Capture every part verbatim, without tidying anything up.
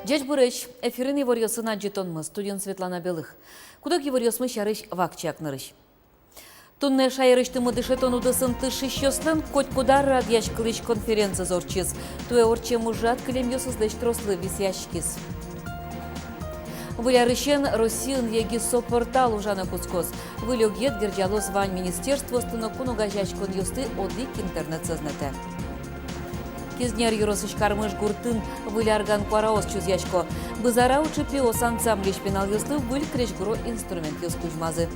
Ӟечбуресь! Эфирын иворъёсын адӟытонмы, студиын Светлана Белых. Куд-ог иворъёсмы сярысь вакчияк нырысь. Туннэ шаерысьтымы дышетон удысын тыршисьёслэн котькуд ар радъяськылӥсь конференциез ортчиз. Туэ ортчем ужрад кылемъёсызлэсь трослы висъяськиз. Выль арысен Россиын ЕГИССО портал ужаны кутскоз. Выль огъет герӟалоз вань министерствоосты но кун огазеяськонъёсты одӥг интернет сӧзнэтэ. Кизнер ёросысь Кармыш гуртын выль арган куараос чузъясько. «Бызара учы пиос» ансамбльысь пиналъёслы выль крезьгуро инструментъёс кузьмазы.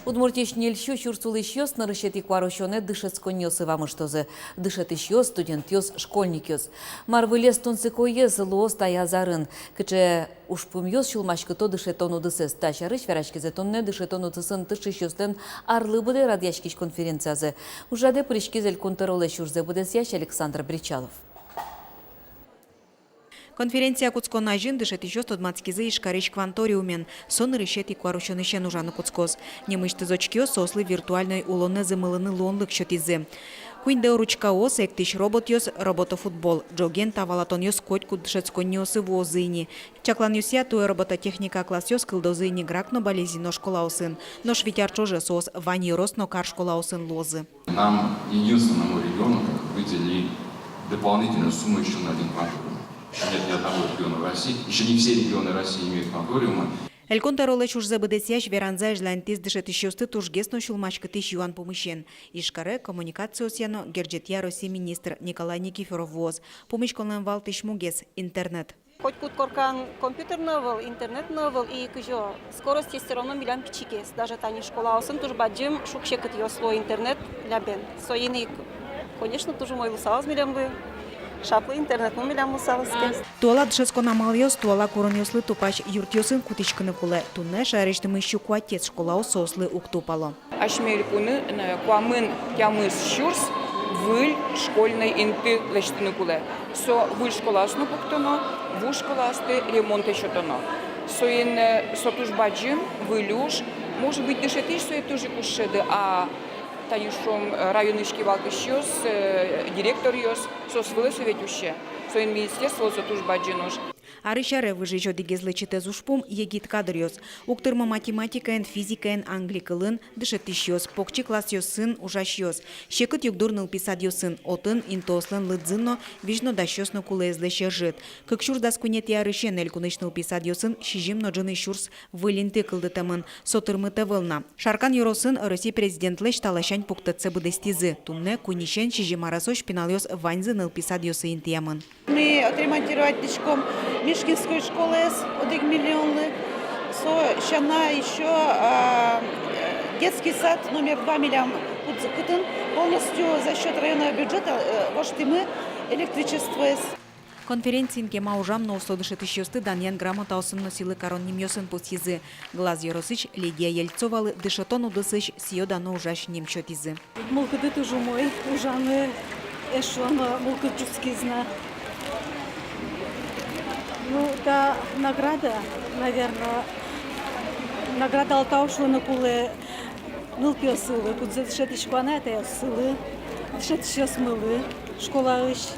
Удмуртиысь ньыль сю сюрс улӥсьёс нырысетӥ куарусёнэ дышетсконниосы вамыштозы. Дышетӥсьёс, студентъёс, школьникъёс. Мар вылез тунсыкоез луоз таяз арын? Кыӵе ужпумъёс сюлмаськыто дышетон удысэз? Та сярысь вераськизы туннэ дышетон удысын тыршисьёслэн арлы быдэ радъяськись конференциязы. Ужрадэ пыриськиз Элькун тӧролэсь ужзэ быдэсъясь Александр Бречалов. Конференция кутскон азьын дышетӥсьёс тодматскизы Ижкарысь кванториумен. Со нырысетӥ куарусёнысен ужаны кутскоз. Нимысьтыз учкисьёс соослы виртуальной улонэ зымылыны луонлык сётӥзы. Куинь дэ ручкаос, эктӥсь роботъёс, роботофутбол. Ӝоген та валатонъёс котькуд дышетсконниосы вуозы ини. Чакланъёсъя, туэ робототехника классъёс кылдозы ини Грах но Балезино школаосын. Нош вить ар ӵоже соос вань ёрос но кар школаосын луозы. Нам, единственному региону, как бы, выделили дополнительную сумму ещё на один кванториум. Ещё нет ни одного региона в России, ещё не все регионы России имеют кванториумы. Элькун тӧролэсь ужзэ быдэсъясь веранзэ азьланьтӥз дышетӥсьёсты тужгес но сюлмаськытӥсь юан пумысен. Ижкаре коммуникациосъя но герӟетъя Россиысь министр Николай Никифоров вуоз. Пумиськонлэн валтӥсь мугез — интернет. Котькуд коркан компьютер но ӧвӧл, интернет но ӧвӧл, и кызьы скоростез всё равно милям пичигес. Даже тани школаосын туж бадӟым шуг-секытъёс луо интернет лябен. Соин ик, конечно, туж умой луысалыз милемлы, шаплы интернетмы милям луысалыз ке. Туала дышетскон амалъёс туала куронъёслы тупась юртъёсын кутӥськыны кулэ. Туннэ шаерысьтымы сю куатез школаос соослы уг тупало. Асьме элькунын куамын тямыс сюрс выль школьной инты лэсьтыны кулэ. Со выль школаос но пуктоно, вуж школаосты ремонтэ сётоно. Соин, э, со туж бадӟым выль уж. Может быть, дышетӥсь сое туж ик уз шӧды, а тани шуом, э, районысь кивалтӥсьёс, э, директоръёс, соос вылэ со ведь усе. Соин министерстволы со туж бадӟым уж. Арысь аре выжись одӥгез лэчытэз ужпум — егит кадръёс. Уг тырмо математикаен, физикаен, англи кылын дышетӥсьёс, покчи классъёсын ужасьёс. Секыт югдур нылпи садъёсын, отын интыослэн лыдзы но, визьнодасьёс но кулэезлэсь ӧжыт. Кык сюрс дас куинетӥ арысен элькунысь нылпи садъёсын сизьым но ӝыны сюрс выль инты кылдытэмын. Со тырмыт ӧвӧл на. Шаркан ёросын Россия президентлэсь та ласянь пуктэтсэ быдэстӥзы. Туннэ куиньысен сизьым аресозь пиналъёс ваньзы нылпи садъёсы интыямын. Ми отремонтировать кариськом Мишкинской школаез одӥг миллионлы. Со сяна ещё, а, детский сад номер два милям кутскытын, полностью за счёт районного бюджета, э, воштӥмы электричествоез. Конференциын кема ужам но усто дышетӥсьёсты данъян грамотаосын но сӥлы карон нимъёсын пусйизы. Глаз ёросысь Лидия Ельцовалы дышетон удысысь сӥё-дано ужась ним сётӥзы. Мылкыды туж умой, ужаны эшшо но мылкыд кутскиз на. Ну, та награда, наверно, наградалы тау шуыны кулэ нылпиослы, кудзэ дышетӥсько на, атайёслы, дышетӥсьёсмылы, школаысь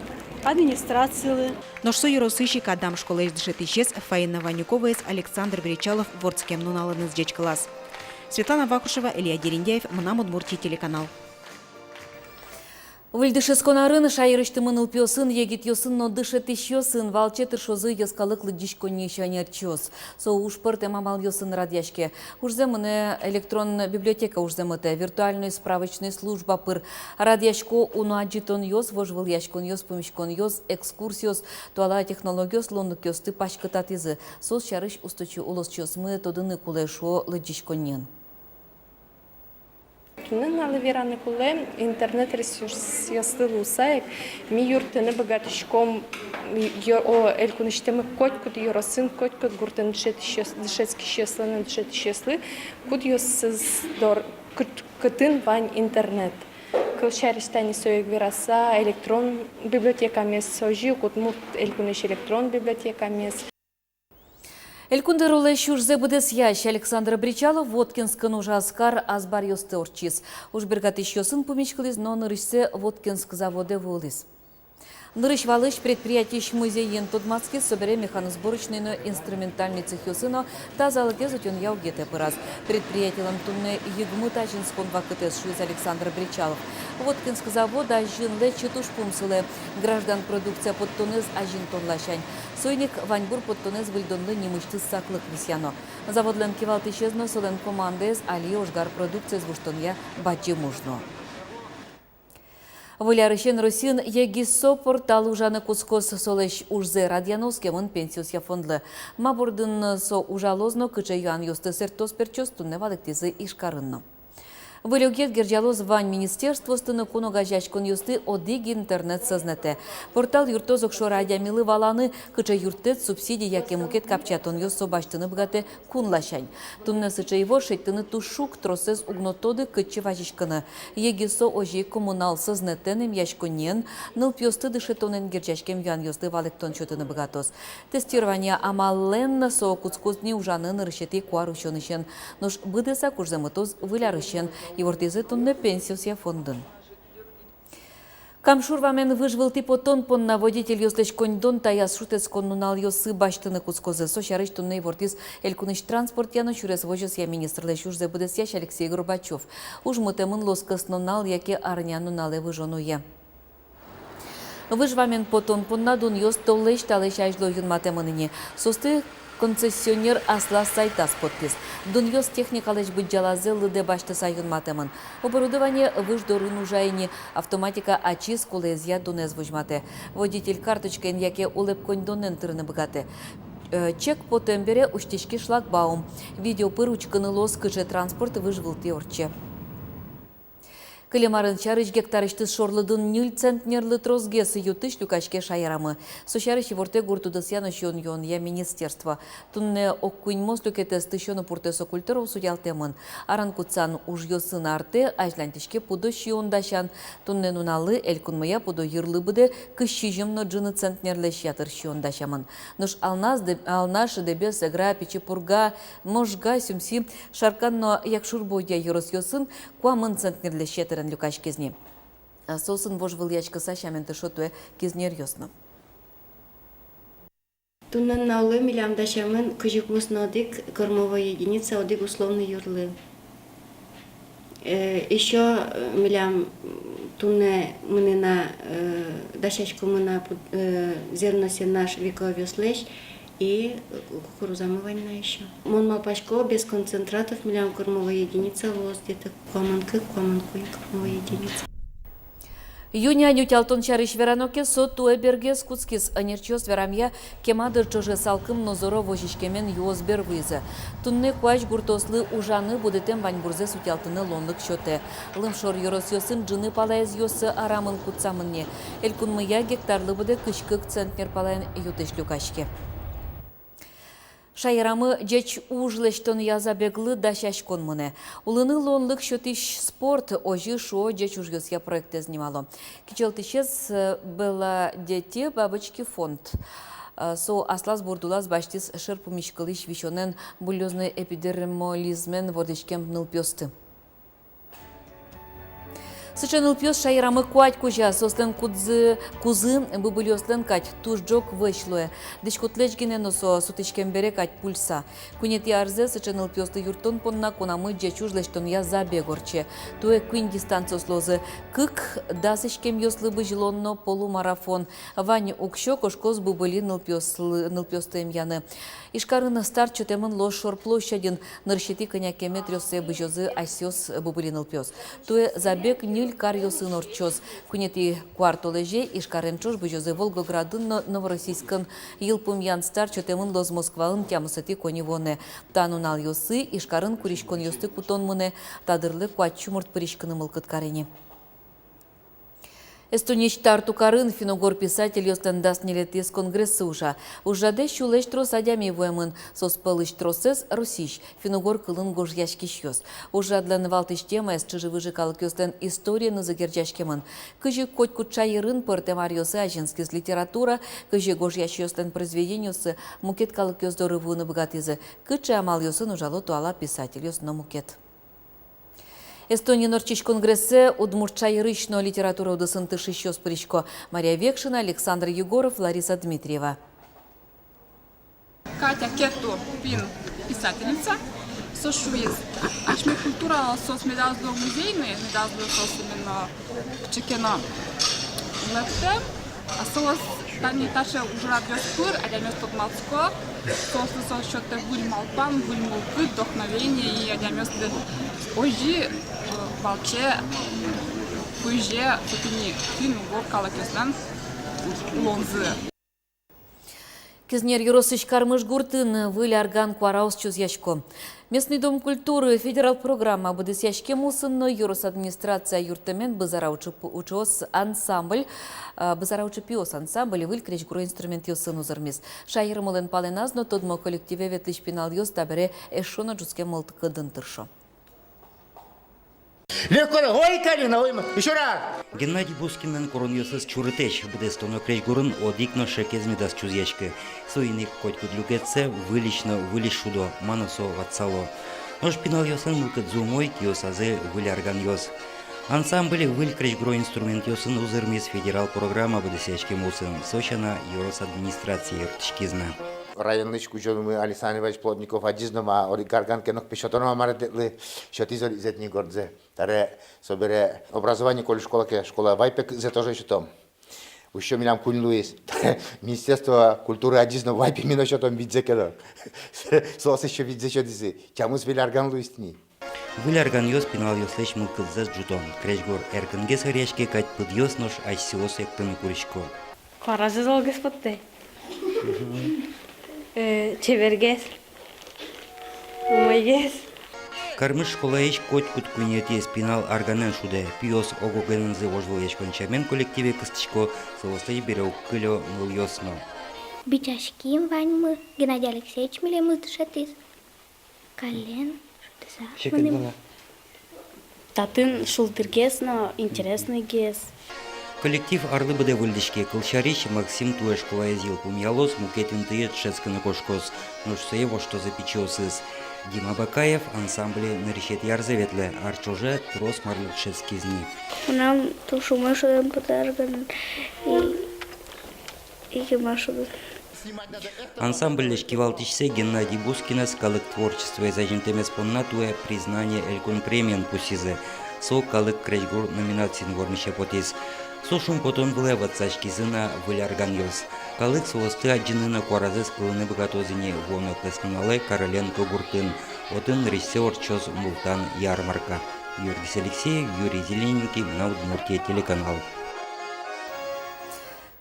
администрацилы. Нош со ёросысь ик Адам школаысь дышетӥсез Фаина Ванюковаез Александр Бречалов вордскем нуналэныз ӟечкылаз. Светлана Вахрушева, Илья Дерендяев, «Мынам Удмуртие» телеканал. Выль дышетскон арын шаерысьтымы нылпиосын, егитъёсын но дышетӥсьёсын валче тыршозы йӧскалык лыдӟиськонниысь ӧнерчиос. Со уж пӧртэм амалъёсын радъяське. Ужзэ мынэ электрон библиотека ужзэ мытэ, виртуальной справочной служба пыр. Радъясько уно адӟытонъёс, вожвылъяськонъёс, пумиськонъёс, экскурсиос. Туала технологиос луонлыкъёсты паськытатӥзы. Соос сярысь усточи улосчиосмы тодыны кулэ, шуо лыдӟиськонниын. Туннэ нуналлы вераны кулэ, интернет ресурсъёслы луыса ик, ми юрттыны быгатӥськом ё-, о, элькунысьтымы котькуд ёросын, котькуд гуртын дышетӥсьёс-, дышетскисьёслы но дышетӥсьёслы, кудъёсыз дор кыт-, кытын вань интернет. Кылсярысь, тани со ик вераса, электрон библиотекамес, озьы ик Удмурт Элькунысь электрон библиотекамес. Элькун тӧролэсь ужзэ быдэсъясь Александр Бречалов Воткинскын ужаз кар азбаръёсты ортчиз. Уж бергатӥсьёсын пумиськылӥз но нырысьсэ Воткинск заводэ вуылӥз. Нырысь валысь предприятиысь музейын тодматскиз, собере механосборочной но инструментальной цехъёсы но тазалыкез утёнъя огетэ пыраз. Предприятилэн туннэ йыгмыт азинскон вакытэз, шуиз Александр Бречалов. Воткинск завод азьын лэчыт ужпум сылэ. Граждан продукция поттонэз азинтон ласянь. Соин ик ваньбур поттонэз выльдонлы нимысьтыз саклык висъяно. Заводлэн кивалтӥсез но солэн командаез али ожгар продукциез воштонъя бадӟым уж нуо. Выль арысен Россиын ЕГИССО портал ужаны кутскоз. Солэсь ужзэ радъяны оскемын Пенсиосъя фондлы. Ма бордын со ужалоз но кыӵе юанъёсты сэрттоз-пертчоз, туннэ валэктӥзы Ижкарын но. Выль огез герӟалоз вань министерствоосты но кун огазеяськонъёсты одӥг интернет-сӧзнэтэ. Портал юрттоз огшоры адямилы валаны, кыӵе юрттэт, субсидия яке мукет капчиятонъёс со басьтыны быгатэ кун ласянь. Туннэ сыӵе ивор шедьтыны туж шуг, тросэз уг но тоды, кытчы вазиськыны. ЕГИССО озьы ик коммунал сӧзнэтэн, эмъяськонниен, нылпиосты дышетонэн герӟаськем юанъёслы валэктон сётыны быгатоз. Тестирование амалэн со кутскоз ни ужаны нырысетӥ куарусёнысен. Нош быдэсак ужзэ мытоз выль арысен, ивортӥзы туннэ Пенсиосъя фондын. Кам шур вамен выж вылтӥ потон понна водительёслэсь коньдон таяз шутэтскон нуналъёсы басьтыны кутскозы. Со сярысь туннэ ивортӥз элькунысь транспортъя но сюрес возёсъя министрлэсь ужзэ быдэсъясь Алексей Горбачёв. Уж мытэмын луоз кӧснунал яке арнянуналэ выжон уе. Выж вамен потон понна дунъёс толэзь талэсь азьло юнматэмын ини. Соосты концессионер аслаз сайтаз поттӥз. Дунъёс техникалэсь быдӟалазэ лыдэ басьтыса юнматэмын. Оборудование выж дорын ужа ини, автоматика ачиз кулэезъя дунэз возьматэ. Водитель карточкаен яке улэп коньдонэн тырыны быгатэ. Э, чек потэм бере усьтӥське шлагбаум. Видео пыр учкыны луоз, кыӵе транспорт выж вылтӥ ортче. Кылем арын сярысь гектарысьтыз шорлыдын ньыль центнерлы тросгес ю-тысь люкаське шаерамы. Со сярысь ивортэ гурт удысъя но сиён-юонъя министерство. Туннэ ог куиньмос люкетэз тысё но пуртэсо культураос утялтэмын. Аран-кутсан ужъёсын артэ, азьланьтӥське пудо сиён дасян. Туннэ нуналлы элькунмыя пудо йырлы быдэ кызь сизьым но ӝыны центнерлэсь ятыр сиён дасямын. Нош Алнаш, Дэб-, Алнаш, Дэбес, Эгра, Пичи Пурга, Можга, Сюмси, Шаркан но Якшур-Бӧдья ёросъёсын куамын центнерлэсь ятырен люкаськиз ни. А соосын вожвылъяськыса сямен тыршо туэ кизнеръёс но. Туннэ нуналлы милям дасямын кызь укмыс но одӥг кормовой единица одӥг условной юрлы. Э, ещё, э, милям, м, туннэ мынэ на, э, дасяськомы на пуд-, э, зерносенаж Вековъёслэсь и, э, кукурузамы вань на ещё. Мон малпасько, без концентратов милям кормовой единица луоз где-то куамын кык, куамын куинь кормовой единица. Ю-нянь утялтон сярысь верано ке, со туэ бергес кутскиз. Ӧнерчиос верамъя, кема дыр ӵоже салкым но зоро возиськемен юос бер вуизы. Туннэ куазь гуртоослы ужаны, будэтэм ваньбурзэс утялтыны луонлык сётэ. Лымшор ёросъёсын ӝыны палаез юосыз арамын кутсамын ни. Элькунмыя гектарлы быдэ кызь кык центнер палаен ю-тысь люкаське. Шаерамы ӟеч уж лэсьтонъя забеглы дасяськон мынэ. Улыны луонлык сётӥсь спорт, озьы шуо, ӟеч ужъёсъя проектэз нимало. Кичӧлтӥсез, э, «Белодетие бабочки» фонд. Э, со аслаз бурдулаз басьтӥз шер пумиськылӥсь висёнэн, буллёзной эпидермолизмен вордӥськем нылпиосты. Сыӵе нылпиос шаерамы куать кузя. Соослэн кузы, кузы быбыльёслэн кадь туж ӝог вӧсь луэ. Дӥськутлэсь гинэ но со сутӥськем бере кадь пульса. Куинетӥ арзэ сыӵе нылпиосты юрттон понна кунамы ӟеч уж лэсьтонъя забег ортче. Туэ куинь дистанциос луозы: кык дас иськемъёслы бызьылон но полумарафон. Вань уксё кошкоз быбыли нылпиослы, нылпиосты эмъяны. Ижкарын старт сётэмын луоз шор площадьын. Нырысетӥ кӧня ке метръёссэ бызёзы асьсэос быбыли нылпиос. Туэ забег ньыль каръёсын ортчоз. Куинетӥ куартолэзе Ижкарен ӵош бызёзы Волгоградын но Новороссийскын. Йылпумъян старт сётэмын луоз Москваын тямысэтӥ коньывуонэ. Та нуналъёсы Ижкарын куриськонъёсты кутон мынэ. Та дырлы куать сю мурт пыриськыны мылкыд каре ни. Эстониысь Тарту карын финн-угор писательёслэн дас ньылетӥез конгрессы ужа. Ужраде сюлэсь трос адями вуэмын, соос пӧлысь тросэз Россиысь, финн-угор кылын гожъяськисьёс. Ужрадлэн валтӥсь темаез чыжы-выжы калыкъёслэн историенызы герӟаськемын. Кызьы котькуд шаерын пӧртэм аръёсы азинскиз литература, кызьы гожъясьёслэн произведениоссы мукет калыкъёс доры вуыны быгатӥзы, кыӵе амалъёсын ужало туала писательёс но мукет. Эстониын ортчись конгрессэ удмурт шаерысь но литература удысын тыршисьёс пырисько. Мария Векшина, Александр Егоров, Лариса Дмитриева. Катя Кету, финн писательница, со шуиз: асьме культураос, соос медаз луо музейной, медаз луо соос именно кыӵе ке но лэптэм, а соос тани таӵе ужрадъёс пыр адямиос тодматско, соослы со сётэ выль малпан, выль мылкыд, вдохновение, и адямиослы озьы, э, валче, пыже со тӥни финн-угор калыкъёслэн улонзы. Кизнер ёросысь Кармыш гуртын выль арган куараос чузъясько. Местный дом культуры федерал программа быдэсъяськем улсын но ёрос администрация юрттэмен «Бызара учы-, учыос» ансамбль, э, «Бызара учы пиос» ансамбль выль крезьгуро инструментъёсын узырмиз. Шаермылэн палэназ но тодмо коллективе ветлӥсь пиналъёс табере эшшо но ӝутскем мылкыдын тыршо. Легко, да, ой, Карина, ой, ма-, ещё раз. Геннадий Бускинлэн куронъёсыз чурытэсь, быдэстоно крезьгурын одӥг но шекез медаз чузъяськы. Соин ик котькуд люкетсэ выльысь но выльысь шудо, мано со ватсало. Нош пиналъёслэн мылкыдзы умой, киосазы выль арганъёс. Ансамбль выль крезьгуро инструментъёсын узырмиз федерал программа быдэсъяськем улсын, со сяна ёрос администрацие юрттӥськиз на. Районлэсь кузёмы Александр Иванович Плотников адӟиз но, ма, одӥг арган ке но, пе, сётоно-а, мар-а тӥледлы, сётӥз одӥгзэ тӥни гордзэ. Таре собере образование, коли школа ке, школа, вай, пе, кыкзэ тоже сётом. Усё милям куинь луиз. Министерство культуры адӟиз но, вай, пе, ми но сётом витьзэ ке но. Соос ещё витьзэ сётӥзы. Тямыс выль арган луиз тӥни. Выль арганъёс пиналъёслэсь мылкыдзэс ӝуто. Крезьгур эркынгес ӧръяське кадь пыдъёс, нош асьсэос эктыны курисько. Куаразэ золгес поттэ. Э, чебергес. Умойгес. Кармыш школаысь котькуд куинетӥез пинал арганэн шудэ. Пиос ог-огенызы вожвылъяськон сямен коллективе кыстӥсько, соослэсь бере уг кылё нылъёс но. Бичаським ваньмы, Геннадий Алексеевич милемыз дышетӥз. Каллен шудыса мыным. Татын шулдыргес но интересныйгес. Коллектив арлы быдэ выльдӥське. Кылсярысь, Максим туэ школаез йылпумъялоз, мукет интые дышетскыны кошкоз, нош сое воштозы пичиосыз. Дима Бакаев ансамбле нырысетӥ арзэ ветлэ, ар ӵоже трос марлы дышетскиз ни. Мынам туж умой шудон потэ арганэн. И Ансамбльлэсь кивалтӥсьсэ Геннадий Бускинэз калык творчествоез азинтэмез понна туэ «Признание» элькун премиен пусйизы. Со «Калык крезьгур» номинациын вормисе потӥз. Со шумпотон вылэ ватсаськизы на выль арганъёс. Калык соосты адӟыны но куаразэс кылыны быгатоз ини вуоно кылэс нуналэ Короленко гуртын. Отын нырысьсэ ортчоз «Мултан» ярмарка. Юргис Алексеев, Юрий Зелененький, «Мынам Удмуртие» телеканал.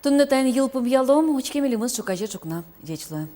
Туннэ таин йылпумъялом, учке милемыз ӵуказе ӵукна. Ӟеч луэ.